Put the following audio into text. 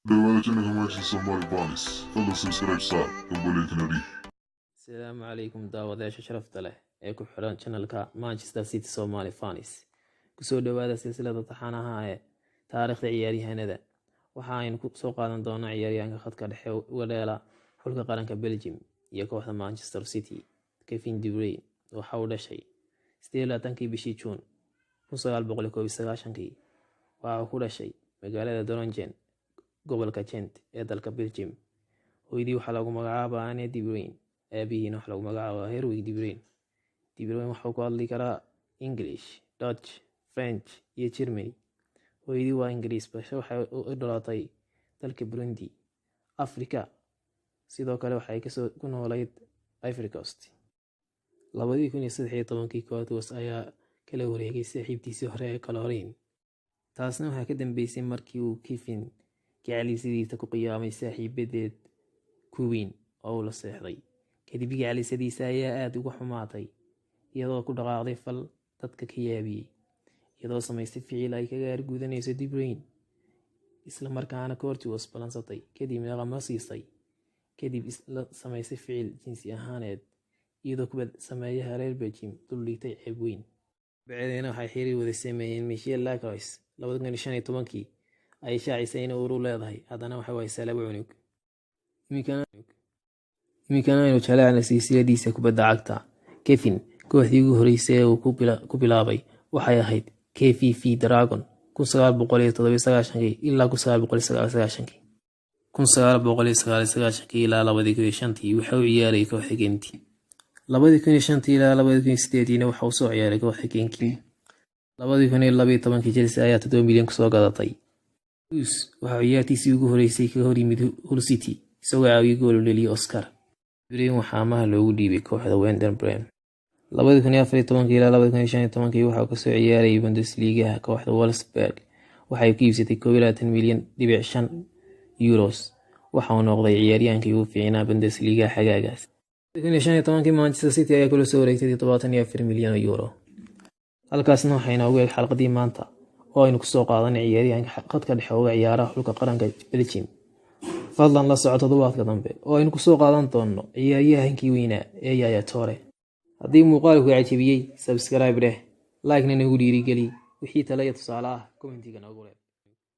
Dhawaada channelka Manchester Somali Fans. Fadlan subscribe saar, gambaleelkana riix. Asalaamu calaykum, daawadayaasha sharafta leh ee ku xiran channelka Manchester City Somali Fans. Kusoo dhowaada silsilada taxanaha ee taariikhda ciyaaryahanada. Waxa aynu ku soo qaadan doonaa ciyaaryahanka khadka dhexe uga dheela xulka qaranka Belgium iyo kooxda Manchester City, Kevin De Bruyne. Waxa uu dhashay 28-kii bishii Juun 1991-kii. Waxa uu ku dhashay magaalada Drongen, gobolka Gent ee dalka Belgium. Hooyadii waxaa lagu magacaabaa Anne De Bruyne, aabihiina waxaa lagu magacaabaa Herwig De Bruyne. De Bruyne wuxuu ku hadli karaa English, Dutch, French iyo Germany. Hooyadii waa Ingiriis, balse waxay u dhalatay dalka Burundi, Afrika. Sidoo kale waxay kasoo ku noolayd Ivory Coast. 2013-kii Courtois ayaa kala wareegay saaxiibtiisii hore ee Colorin. Taasna waxaa ka dambeysay markii uu Kevin gacalisadiisa ku qiyaamay saaxiibadeed Queen oo uu la seexday. Kadib gacalisadiisa ayaa aada uga xumaatay, iyadoo ku dhaqaaqday fal dadka ka yaabiyey, iyadoo samaystay ficil ay kaga argudanayso De Bruyne, isla markaana Courtois balansatay, kadibna qamro siisay, kadib isla samaysay ficil jinsi ahaaneed, iyadoo kubad sameeyaha reer Belgium dul dhigtay ceeb weyn. Bacedeena waxay xiriir wada sameeyeen Michel Lacroix. 2015-kii ay shaacisay inay uur u leedahay, haddana waxay waysaa laba cunug. Iminkana aynu jaleecna silsiladiisa kubadda cagta. Kevin kooxdii ugu horeysay ee uu ku bilaabay waxay ahayd KVV Dragon 1997-kii ilaa 1999-kii. 1999-kii ilaa 2005-tii waxa uu ciyaarayay kooxda Gent. 2005-tii ilaa 2008-diina waxa uu soo ciyaaray kooxda Genk. 2012-kii Chelsea ayaa 7 milyan kusoo gadatay. Blues waxa ciyaartiisii ugu horeysay kaga hor yimid Hull City, isagoo caawiyay gool u dhaliyay Oscar. Bruyne waxaa amaah loogu dhiibay kooxda Werder Bremen. 2014-kii ilaa 2015-kii waxa uu kasoo ciyaarayay Bundesliga kooxda Wolfsburg. Waxay ku iibsatay €21.5 milyan. Waxa uu noqday ciyaaryahankii ugu fiicnaa Bundesliga xagaagaas. 2015-kii Manchester City ayaa kula soo wareegtay €74 milyan. Halkaasna waxaa inoogu eg xalqadii maanta oo aynu kusoo qaadanay ciyaaryahanka khadka dhexe uga ciyaaraha xulka qaranka Belgium. Fadlan la soco toddobaadka dambe oo aynu kusoo qaadan doonno ciyaaryahankii weynaa ee Yaya Toure. Haddii muuqaalku cajabiyey, subscribe dheh, like-na nagu dhiirigeli. Wixii talo iyo tusaale ah, commentiga noogu reeb.